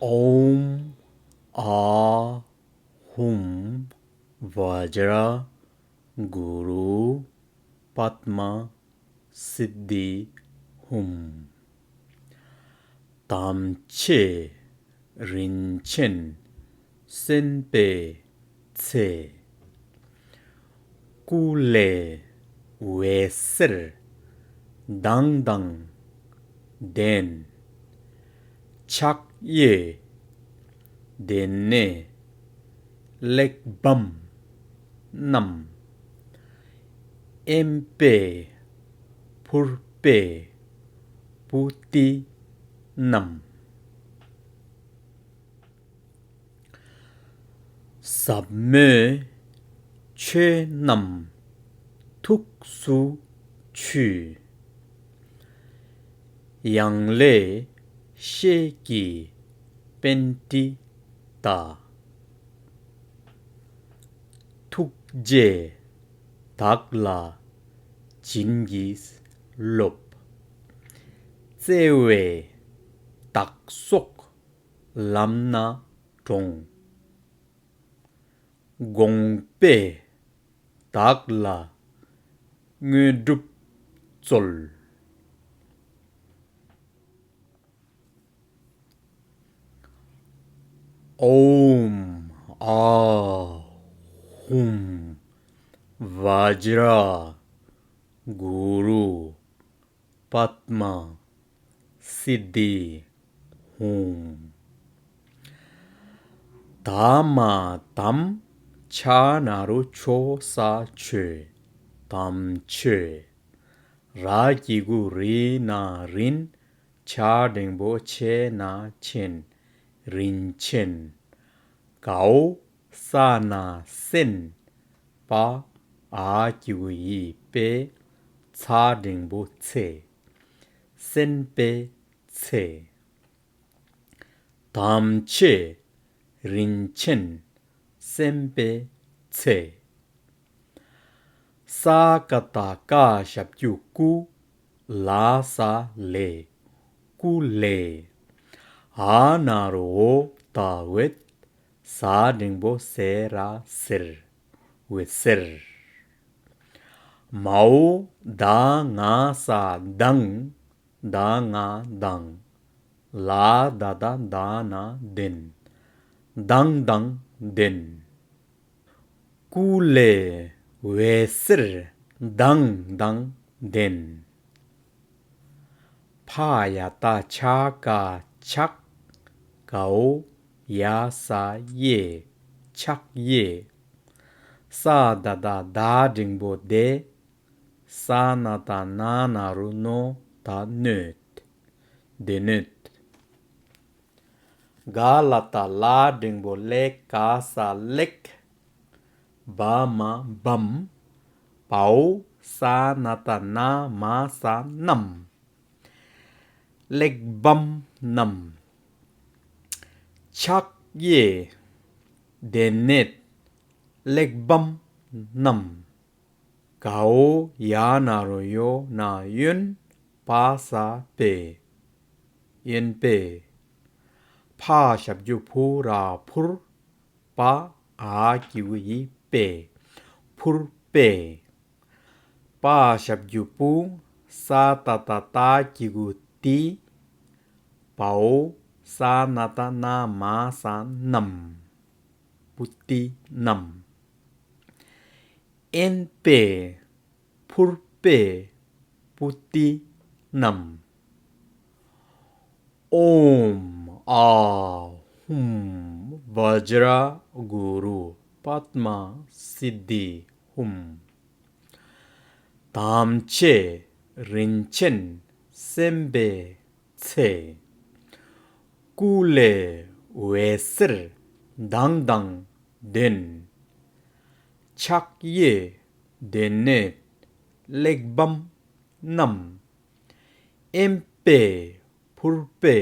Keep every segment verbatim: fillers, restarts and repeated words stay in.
ཨོཾ་ཨཱཿཧཱུྃ་བཛྲ་གུ་རུ་པདྨ་སིདྡྷི་ཧཱུྃ། དམ་ཆོས་རིན་ཆེན་གསན་པའི་ཚེ། སྐུ་ལས་འོད་ཟེར་མདངས་དང་ལྡན། ཕྱག་གཡས་སྡེ་སྣོད་གླེགས་བམ་བསྣམས། གཡོན་པས་ཕུར་པའི་པུ་ཏི་བསྣམས། ཟབ་མོའི་ཆོས་རྣམས་ཐུགས་སུ་ཆུད། ཡང་ལེ་ཤེས་ཀྱི་པཎྜི་ཏ། ཐུགས་རྗེས་བདག་ལ་བྱིན་གྱིས་རློབས། བརྩེ་བས་བདག་སོགས་ལམ་སྣ་དྲོངས། དགོངས་པས་བདག་ལ་དངོས་གྲུབ་སྩོལ། ཨོཾ་ཨཱཿཧཱུྃ་བཛྲ་གུ་རུ་པདྨ་སིདྡྷི་ཧཱུྃ། ད་མ་དམ་ཕྱ་ན་རོ་ཆོ་ས་ཆོས། དམ་ཆོས། ར་གི་གུ་རི་ན་རིན། ཆ་འགྲེང་བུ་ཆེ་ན་ཆེན། རིན་ཆེན། གའོ་ས་ན་གསན། པ་འ་གི་གུ་འི་པེ། ཚ་འགྲེང་བུ་ཚེ། གསན་པའི་ཚེ། དམ་ཆོས་རིན་ཆེན་གསན་པའི་ཚེ། ས་ཀ་བཏགས་སྐ་ཞབས་ཀྱུ་སྐུ། ལ་ས་ལེ། སྐུ་ལས། འ་ན་རོ་འོ་ད་འོད། ཟ་འགྲེང་བུ་ཟེ་ར་ཟེར། འོད་ཟེར། མའོ་ད་ང་ས་མདངས། ད་ང་མདངས། ལ་ད་བཏགས་ལྡ་ན་ལྡན། མདངས་དང་ལྡན། སྐུ་ལས་འོད་ཟེར་མདངས་དང་ལྡན། ཕ་ཡ་བཏགས་ཕྱ་ཀ་ཕྱག་གའོ་ཡ་ས་གཡས། ཕྱག་གཡས། ས་ད་བཏགས་སྡ་འགྲེང་བུ་སྡེ། ས་ན་བཏགས་སྣ་ན་རོ་སྣོ་ད་སྣོད། སྡེ་སྣོད། ག་ལ་བཏགས་གླ་འགྲེང་བུ་གླེ། ག་ས་གླེགས། བ་མ་བམ། བའོ་ས་ན་བཏགས་སྣ་མ་ས་བསྣམས། གླེགས་བམ་བསྣམས། ཕྱག་གཡས་སྡེ་སྣོད་གླེགས་བམ་བསྣམས། གའོ་ཡ་ན་རོ་ཡོ་ན་གཡོན། པ་ས་པེ། གཡོན་པས། ཕ་ཞབས་ཀྱུ་ཕུ་ར་ཕུར། པ་འ་གི་གུ་འི་པེ། ཕུར་པས། པ་ཞབས་ཀྱུ་པུ། ས་ཏ་བཏགས་སྟ་གི་གུ་སྟི། བའོ་ས་ན་བཏགས་སྣ་མ་ས་བསྣམས། པུ་ཏི་བསྣམས། གཡོན་པས་ཕུར་པའི་པུ་ཏི་བསྣམས། ཨོཾ་ཨཱཿཧཱུྃ་བཛྲ་གུ་རུ་པདྨ་སིདྡྷི་ཧཱུྃ། དམ་ཆོས་རིན་ཆེན་གསན་པའི་ཚེ། སྐུ་ལས་འོད་ཟེར་མདངས་དང་ལྡན། ཕྱག་གཡས་སྡེ་སྣོད་གླེགས་བམ་བསྣམས། གཡོན་པས་ཕུར་པའི་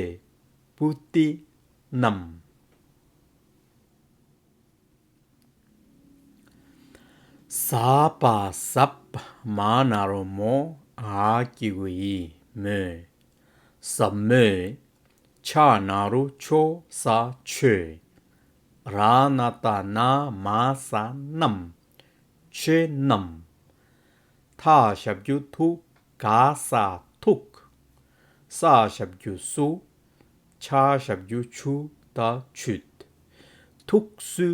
པུ་ཏི་བསྣམས། ཟ་བ་ཟབ་མ་ན་རོ་མོ་འ་གི་གུ་འི་མོས། ཟབ་མོའི་ ཆ་ན་རོ་ཆོ་ས་ཆོས། ར་ན་ཏ་ན་མ་ས་རྣམས། ཆོས་རྣམས། ཐ་ཞབས་ཀྱུ་ཐུ་ག་ས་ཐུག་ས་ཞབས་ཀྱུ་སུ། ཆ་ཞབས་ཀྱུ་ཆུ་ད་ཆུད། ཐུགས་སུ་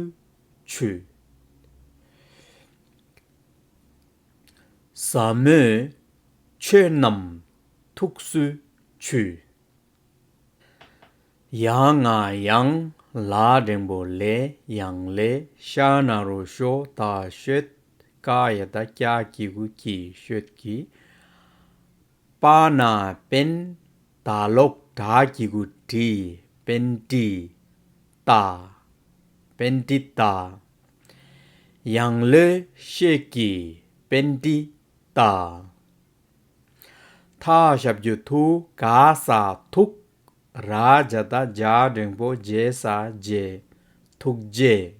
ཆུད། ཟབ་མོའི་ཆོས་རྣམས་ཐུགས་སུ་ཆུད། ཡ་ང་ཡང་ལ་འགྲེང་བུ་ལེ་ཡང་ལེ་ཤ་ན་རོ་ཤོ་ད་ཤོད། ཀ་ཡ་ད་ཀྱ་གི་གུ་ཀྱི་ཤོད་ཀྱི། པ་ན་པན། ད་ལོག་དྲ་གི་གུ་དྲི། པན་ཏི་ཏ། པན་ཏི་ཏ། ཡང་ལེ་ཤེ་ཀྱི། པན་ཏི་ཏ། ཐ་ཞབས་ཀྱུ་ཐུ་ག་ས་ཐུག་ར་ཇ་ད་ཇ་འགྲེང་བུ་ཇེ་ས་ཇེ། ཐུགས་རྗེ།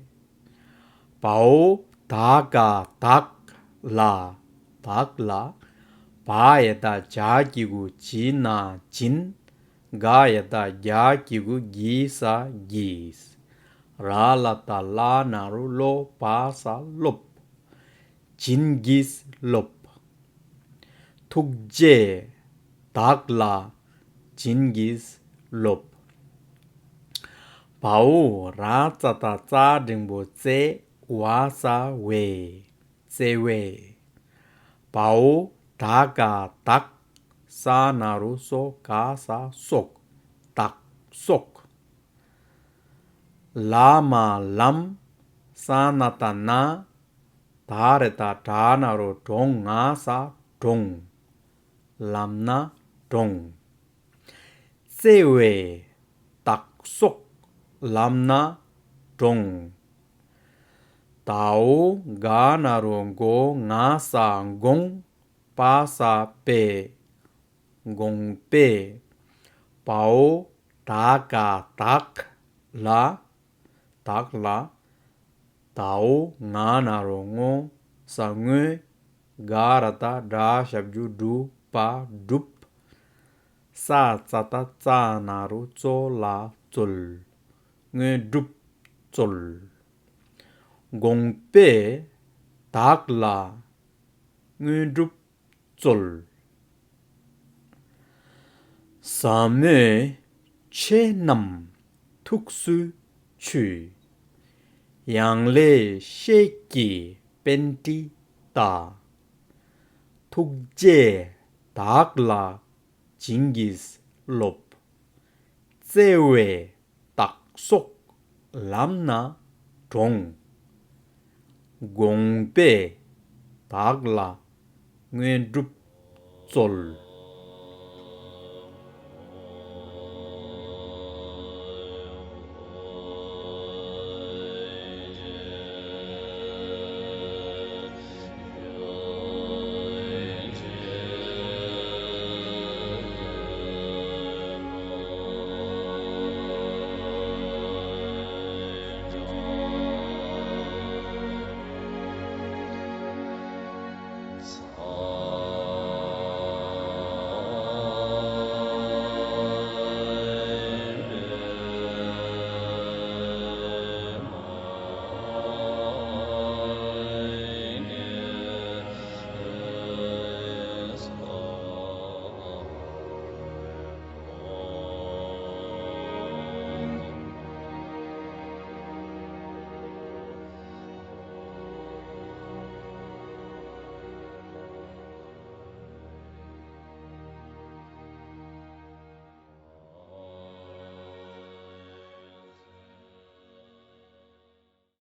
བའོ་ད་ག་དག་ལ། དག་ལ། བ་ཡ་ད་བྱ་གི་གུ་བྱི་ན་བྱིན། ག་ཡ་ད་རྒྱ་གི་གུ་གི་ས་གིས། ར་ལ་ཏ་ལ་ན་རོ་ལོ་བ་ས་ལོབ། བྱིན་གྱིས་རློབ། ཐུགས་རྗེ་དག་ལ་བྱིན་གྱིས་རློབ། བའོ་ར་ཙ་ད་ཙ་འགྲེང་བུ་ཙེ་བ་ས་བེ། བརྩེ་བས། བའོ་ད་ག་དག་ས་ན་རོ་སོ་ག་ས་སོག་དག་སོག་ལ་མ་ལམ། ས་ན་ཏ་ན། ད་རེ་ད་དྲ་ན་རོ་དྲོང་ང་ས་དྲོང་། ལམ་ན་དྲོང་། བརྩེ་བས་དག་སོགས་ལམ་ན་དྲོངས། དའོ་ག་ན་རོ་མགོ་ང་ས་དགོངས། པ་ས་པས། དགོངས་པས། བའོ་ད་ག་དག་ལ། དག་ལ། དའོ་ང་ན་རོ་ངོ་ས་ངོས། ག་ར་ད་གྲ་ཞབས་ཀྱུ་གྲུ་པ་གྲུབ། ས་ཙ་ད་ཙ་ན་རོ་ཙོ་ལ་རྩོལ། དངོས་གྲུབ་སྩོལ། དགོངས་པས་དག་ལ་དངོས་གྲུབ་སྩོལ། ཟབ་མོའི་ཆོས་རྣམས་ཐུགས་སུ་ཆུད། ཡང་ལེ་ཤེས་ཀྱི་པཎྜི་ཏ། ཐུགས་རྗེས་བདག་ལ་བྱིན་གྱིས་རློབས། བརྩེ་བས་བདག་སོགས་ལམ་ན་དྲོངས། དགོངས་པས་བདག་ལ་དངོས་གྲུབ་སྩོལ།